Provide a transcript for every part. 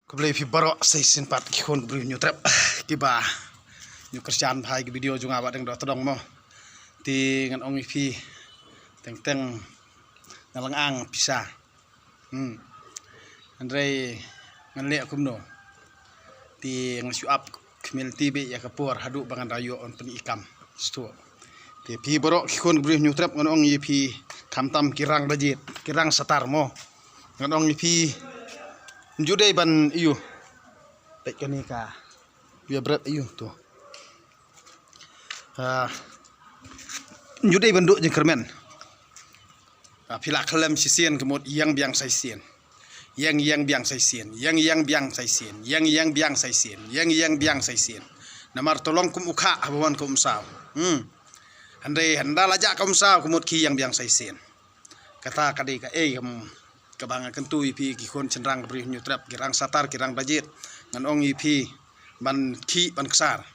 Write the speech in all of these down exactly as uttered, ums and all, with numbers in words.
Khublei phi baroh sa shisien pat ki khun ki briew Hynñiewtrep kiba ngi kyrshan bha ïa ki video jong nga Bah Deng Dohtdong mo. Te ngan ong ïa phi teng teng na lang ang pisa. Hmm. Hynrei ngan leh kumno. Te nga shu ap khmih te beit ïa ka por haduh ba ngan da ïoh ban pyni kam. Sdang. Te phi baroh ki khun ki briew Hynñiewtrep ngan ong ïa phi khamtam ki rang da jied, ki rang satar mo. Ngan ong ïa phi. Ju dei ban ïu. Peit kane ka. Ïa bret ïu tu. Ah, ju dei ban duh jingkyrmen. Ah, phi la khlem shisien ka mut ïeng biang sa shisien. Ïeng ïeng biang sa shisien. Ïeng ïeng biang sa shisien. Ïeng ïeng biang sa shisien. Ïeng ïeng biang sa shisien. Namar to long kum u khah haba wan ka umsaw. Hmm. Hynrei hynda la jah ka umsaw ka mut ki ïeng biang sa shisien. Kata ka dei kaei kam kaba nga kyntu ïa phi ki khun shynrang ki briew Hynñiewtrep, ki rang satar, ki rang da jied. Ngan ong ïa phi ban khih ban ksar.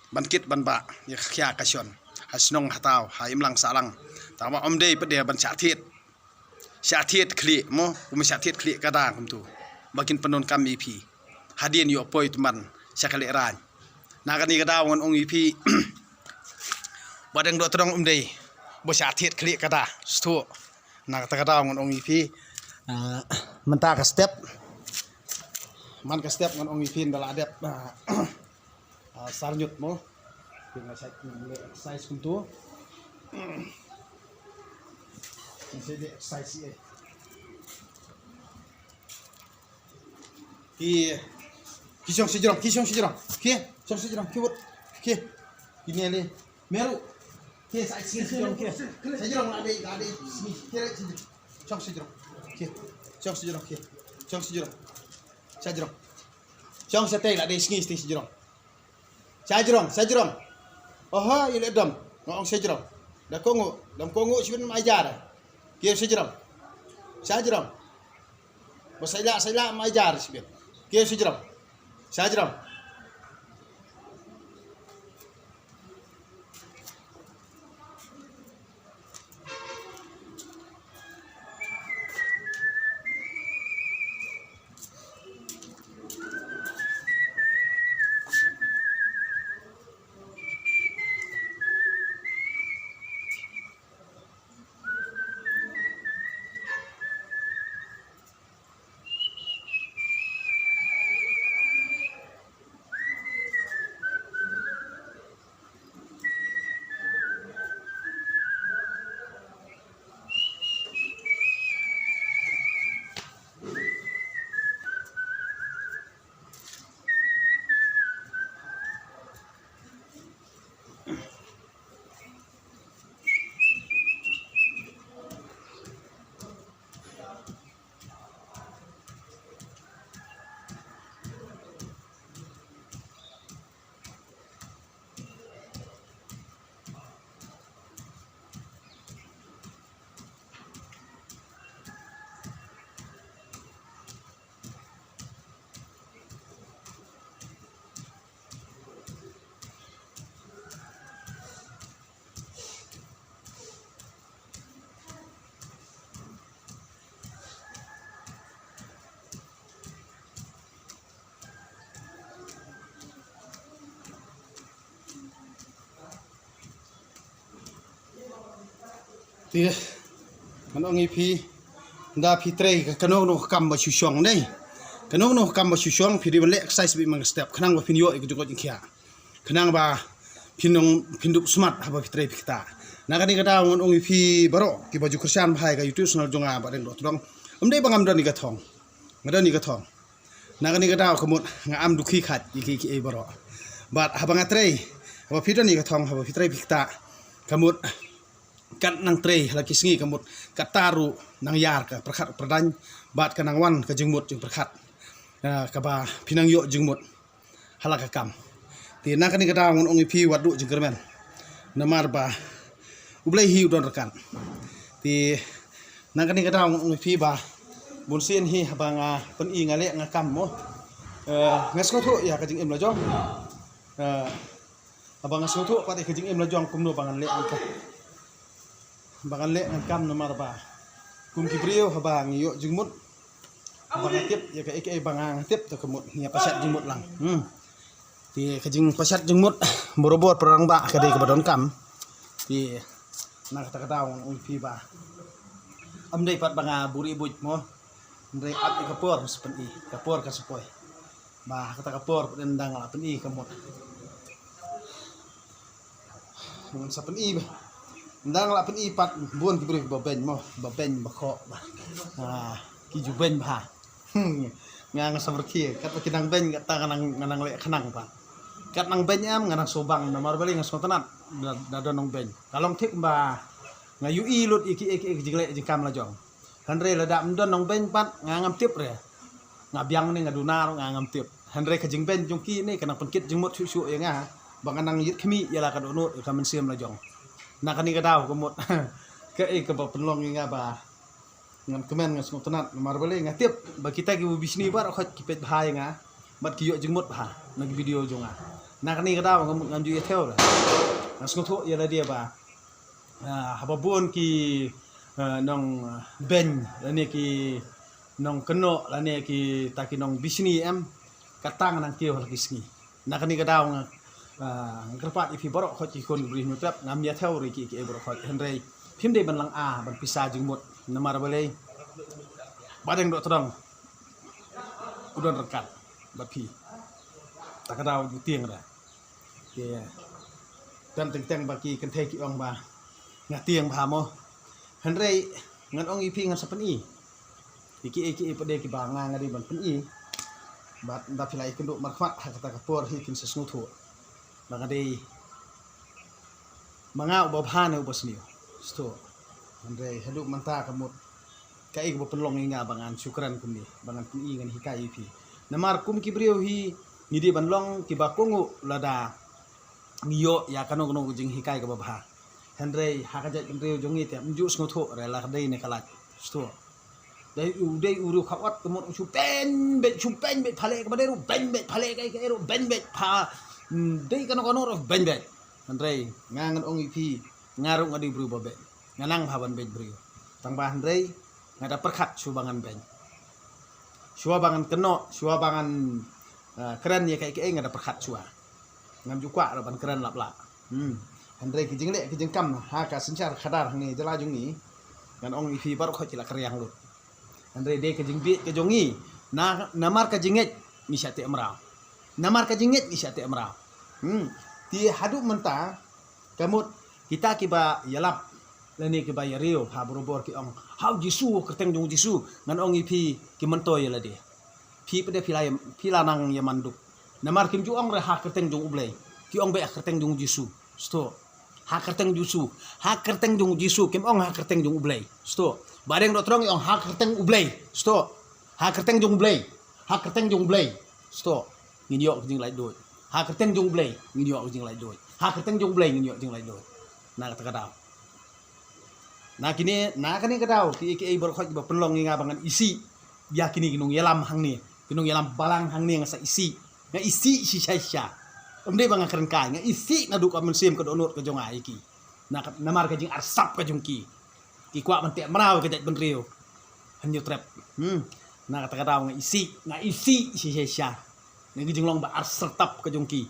Ban kit ban bah ïa ka khia ka shon ha shnong ha thaw ha imlang sahlang. Tangba ym dei pat de ban shah thied. Shah thied khlieh mo, kum shah thied khlieh ka da kumtu. Ba kin pyndonkam ïa phi. Hadien ïoh poi tymmen sha ka lehrain. Na kane ka daw ngan ong ïa phi. Bah Deng Dohtdong ym dei ba shah thied khlieh ka da. Sdang. Na kata ka daw ngan ong ïa phi. Ah, mynta ka step. Man ka step ngan ong ïa phi ynda la dep. Ah, ah, sar ñiut mo. Phi nga shait ngan leh exercise kumtu. Ngan shait leh exercise ïa. Ki, ki shong shi jrong, ki shong shi jrong. Ki shong shi jrong, ki wut. Ki, ki ne le. Meru. Ki sa shi jrong, ki. Shi jrong la dei, la dei. Sngi, ki re shi jrong. Shong shi jrong. Ki. Shong shi jrong, ki. Shong shi jrong. Shi jrong. Shong shi tei la dei sngi shi jrong. Shi jrong, shi jrong. Oho, ïa leh dom. Nga ong shi jrong. Da kohnguh, dom kohnguh shibit ma jar. Ki shi jrong. Shi jrong. Ba sa ïa, sa ïa ma jar shibit. Ki shi jrong. Shi jrong. Te ngan ong ïa phi, ynda phi trei ka kano kano ka kam ba shu shong ne, kano kano ka kam ba shu shong, phi dei ban leh exercise beit man ka step khnang ba phin ïoh ïa ka jingkoit jingkhiah, khnang ba phin nang, phin dup smat haba phi trei phi ktah. Na kane ka daw ngan ong ïa phi baroh kiba ju kyrshan bha ïa ka YouTube channel jong nga Bah Deng Dohtdong. Ym dei ba ngam don ïa ka thong, nga don ïa ka thong. Na kane ka daw ka mut nga am dukhi khat ïa ki, ki ei baroh. Bad haba nga trei, haba phi don ïa ka thong, haba phi trei phi ktah, ka mut kat nang trei ha la ki sngi ka mut kata ruh nang ïar ka pyrkhat pyrdain bad ka nang wan ka jingmut jingpyrkhat, ah, kaba phi nang ïoh jingmut ha la ka kam. Te na kane ka daw ngan ong ïa phi wat duh jingkyrmen. Namar ba U Blei hi u don ryngkat. Te na kane ka daw ngan ong ïa phi ba bun sien hi haba nga pyni nga leh nga kam mo. Eh, nga sngewthuh ïa ka jingim la jong. Eh, haba nga sngewthuh pat ïa ka jingim la jong kumno ba ngan leh ngan kam. Ba ngan leh ngan kam namar ba kum ki briew haba ngi ïoh jingmut. Ba nga tip ïa kaei kaei ba nga tip, to ka mut ngi ïa pashat jingmut lang. Hmm. Te ka jingpashat jingmut barabor para rangbah ka dei kaba donkam. Te na kata ka daw nga ong ïa phi ba ym dei pat ba nga buri buit mo. Hynrei ap ïa ka por sa pyni, ka por ka sa poi. Ba kata ka por pat dang la pyni ka mut. Ngan sa pyni ba. Ndang la pyni pat bun ki briew ba beiñ mo, ba beiñ ba khoh ba. Ah, ki ju beiñ bha. Hmm, nga nga sa byrkhie, kat ba ki nang beiñ, kat ta nga nang, nga nang leh khnang pat. Kat nang beiñ em, nga nang subang, namar balei nga sngewtynnat da, da don nong beiñ. Ka long thik ba nga ïohi lut ïa ki, ïa ki, ïa ki jingleh jingkam la jong. Hynrei lada ym don nong beiñ pat nga ngam tip re. Nga biang ne nga duna ruh nga ngam tip. Hynrei ka jingbeiñ jong ki ne ka nang pynkit jingmut shuh shuh ïa nga. Ba nga nang ïit khmih ïa la ka dohnud ïa ka mynsiem la jong. Na kane ka daw ka mut kaei kaba pynlong ïa nga ba ngan kmen, nga sngewtynnat namar balei nga tip ba kita kiba bishni baroh khoit ki peit bha ïa nga bad ki ïoh jingmut bha na ki video jong nga. Na kane ka daw nga mut ngam ju ïa thew re. Nga sngewthuh ïa lade ba ah, haba bun ki, ah, nong, ah, beiñ lane ki nong kynnoh lane kita ki nong bishni em, kata nga nang kiew ha la ki sngi. Na kane ka daw nga, ah, nga kyrpad ïa phi baroh khoit ki khun ki briew Hynñiewtrep, ngam ïa thew re ki, ki baroh khoit, hynrei phim dei ban langa ban pisa jingmut namar balei ba dang doh tdong u don ryngkat bad phi. Ta ka daw ju tieng re. Te don teng teng ba ki kynthei ki ong ba nga tieng bha mo. Hynrei ngan ong ïa phi, ngan sa pyni ïa kiei kiei pat de kiba nga nga dei ban pyni. Bad nda phi la ïakynduh markhmat ha kata ka por hi kin sa sngewthuh ba nga dei ma nga uba bha ne uba sniew. Sngewthuh. Hynrei haduh mynta ka mut kaei kaba pynlong ïa nga ba ngan shu kren kumne, ba ngan pyni, ngan hikai ïa phi. Namar kum ki briew hi ngi dei ban long kiba kohnguh lada ngi ïoh ïa kano kano ka jinghikai kaba bha. Hynrei ha ka jaitbynriew jong ngi te ym ju sngewthuh re la ka dei ne ka lait. Sngewthuh. Dei u, dei u riew khaw ot ka mut u shu beiñ beit, shu beiñ beit, pha leh kaba dei ruh beiñ beit, pha leh kaei kaei ruh beiñ beit, pha, mm, dei kano kano ruh beiñ beit. Hynrei nga ngan ong ïa phi, nga ruh nga dei briew ba beiñ. Nga nang bha ban beiñ briew. Tang ba hynrei nga da pyrkhat shuwa ba ngan beiñ. Shuwa ba ngan kynnoh, shuwa ba ngan, ah, kren ïa kaei kaei nga da pyrkhat shuwa. Ngam ju kwah ruh ban kren lap lah. Hmm. Hynrei ki jingleh ki jingkam ha ka synshar khadar hangne jylla jong ngi, ngan ong ïa phi baroh khoit ki la kyrïang lut. Hynrei dei ka jingbieit ka jong ngi. Na, namar ka jingngeit ngi shah teh mraw. Namar ka jingngeit ngi shah teh mraw. Hmm. Te haduh mynta ka mut kita kiba ïalap lane kiba ïariew ha barabor ki ong ha u Jisu, ha kyrteng jong u Jisu. Ngan ong ïa phi, ki myntoi ïa lade. Phi pat de phi la, phi la nang ïa man duk. Namar kim ju ong re ha kyrteng jong U Blei. Ki ong beit ha kyrteng jong u Jisu. Sngewthuh. Ha kyrteng Jisu. Ha kyrteng jong u Jisu, kim ong ha kyrteng jong U Blei. Sngewthuh. Ba dang doh tdong ki ong ha kyrteng U Blei. Sngewthuh. Ha kyrteng jong U Blei. Ha kyrteng jong U Blei. Sngewthuh. Ngin ïoh ka jinglaitluid. Ha kyrteng jong U Blei ngin ïoh ka jinglaitluid. Ha kyrteng jong U Blei ngin ïoh jinglaitluid. Na kata ka daw. Na kine, na kane ka daw, kiei kiei baroh khoit kiba pynlong ïa nga ba ngan isih ïa kine ki nongïalam hangne, ki nongïalam balang hangne nga sa isih. Nga isih shisha shisha. Ym dei ba nga kren kai, nga isih naduh ka mynsiem ka dohnud ka jong nga ïa ki. Na ka, namar ka jingarsap ka jong ki. Ki kwah ban teh mraw ïa ka jaitbynriew Hynñiewtrep. Hmm. Na kata ka daw nga isih, nga isih shisha shisha. Na ki jinglong ba arsap ka jong ki.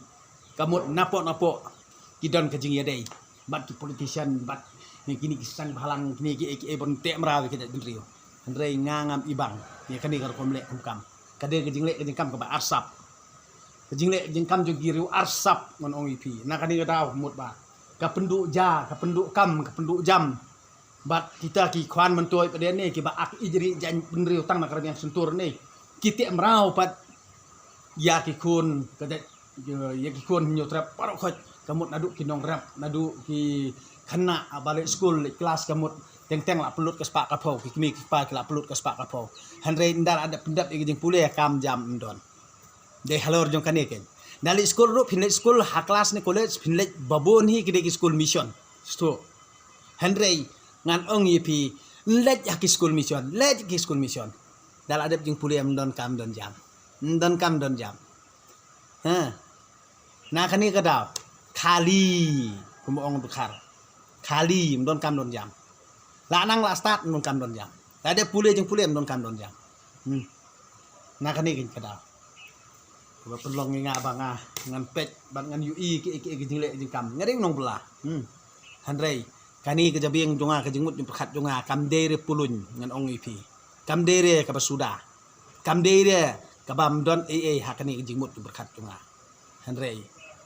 Ka mut napoh napoh ki don ka jingïadei bad ki politician, bad kine ki seng bhalang, kine kiei kiei ban teh mraw ïa ka jaitbynriew. Hynrei nga ngam ibang ïa kane ka rukom leh kam kam. Ka dei ka jingleh ka jingkam kaba arsap. Ka jingleh ka jingkam jong ki riew arsap, ngan ong ïa phi. Na kane ka daw mut ba ka pynduh ja, ka pynduh kam, ka pynduh jam. Bad kita ki khwan myntoi pat de ne kiba ak ijri jaitbynriew tang na ka rmiang shyntur ne, ki teh mraw pat ïa ki khun ka jait, ïa ki khun Hynñiewtrep baroh khoit. Ka mut naduh ki nongrep, naduh ki khynnah ba leit skul leit klas, ka mut teng teng la pynlut ka spah ka phew, ki kmie ki kpa ki la pynlut ka spah ka phew. Hynrei ynda la dep pyndep ïa ki jingpule kam jam ym don. Dei halor jong kane kein. Ynda leit skul ruh, phin leit skul ha klas ne college, phin leit babun hi ki dei ki skul mission. Sngewthuh. Hynrei ngan ong ïa phi, leit ha ki skul mission, leit ha ki skul mission. Ynda la dep jingpule ym don kam don jam. Ym don kam don jam. Ha. Na kane ka daw khali, kumba ong u dkhar. Khali, ym don kam don jam. La nang la start, ym don kam don jam. La dep pule jingpule, ym don kam don jam. Hmm. Na kane ka daw, ba pynlong ïa nga ba nga ngan peit bad ngan ïohi ki, ki, ki jingleh jingkam. Nga dei u nongbylla. Hmm. Hynrei kane ka jabieng jong nga, ka jingmut jingpyrkhat jong nga, kam dei re pulun, ngan ong ïa phi. Kam dei re kaba suda. Kam dei re kaba ym don ei ei ha kane ka jingmut jingpyrkhat jong nga. Hynrei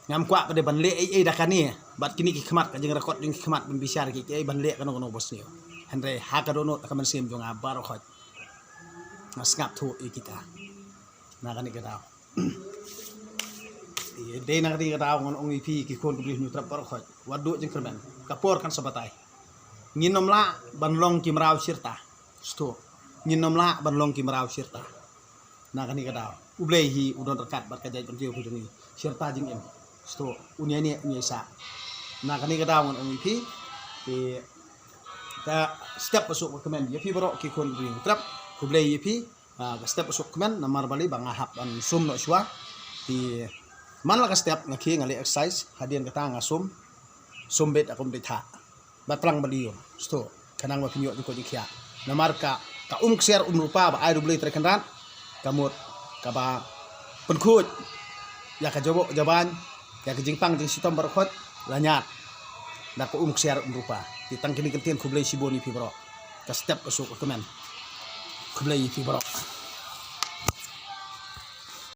ngam kwah pat de ban leh ei ei da kane bad kine ki khmat, ka jingrakot jong ki khmat ban bishar ki, ki ei ban leh kano kano ba sniew. Hynrei ha ka dohnud ka mynsiem jong nga baroh khoit, nga sngap thuh ïa kita. Na kane ka daw, ïa, dei na kane ka daw ngan ong ïa phi ki khun ki briew Hynñiewtrep baroh khoit, wat duh jingkyrmen, ka por kan sa batai. Ngin ym lah ban long ki mraw shirta. Sngewthuh. Ngin ym lah ban long ki mraw shirta. Na kane ka daw, U Blei hi u don ryngkat bad ka jaitbynriew ka jong ngi. Shirta jingim, sngewthuh, un ïaineh un ïaisah. Na kane ka daw ngan ong ïa phi, te, ka step ba suk ba kmen ïa phi baroh ki khun ki briew Hynñiewtrep. Khublei ïa phi. Ah, ka step ba suk kmen namar balei ba nga hap ban sum noh shuwa. Te man la ka step nga khie, nga leh exercise, hadien kata nga sum, sum beit da ka um dei thah. Ba tlang ba lium, sngewthuh, khnang ba phin ïoh jingkoit jingkhiah. Namar ka, ka um ksiar um rupa ba ai da U Blei Trai Kynrad, ka mut kaba pynkhuid ïa ka jaboh jaban, ïa ka jingpang jingshitom baroh khoit, la ñiad da ka um ksiar um rupa. Te tang kine ki ktien, khublei shibun ïa phi baroh. Ka step ka suk ka kmen. Khublei ïa phi baroh.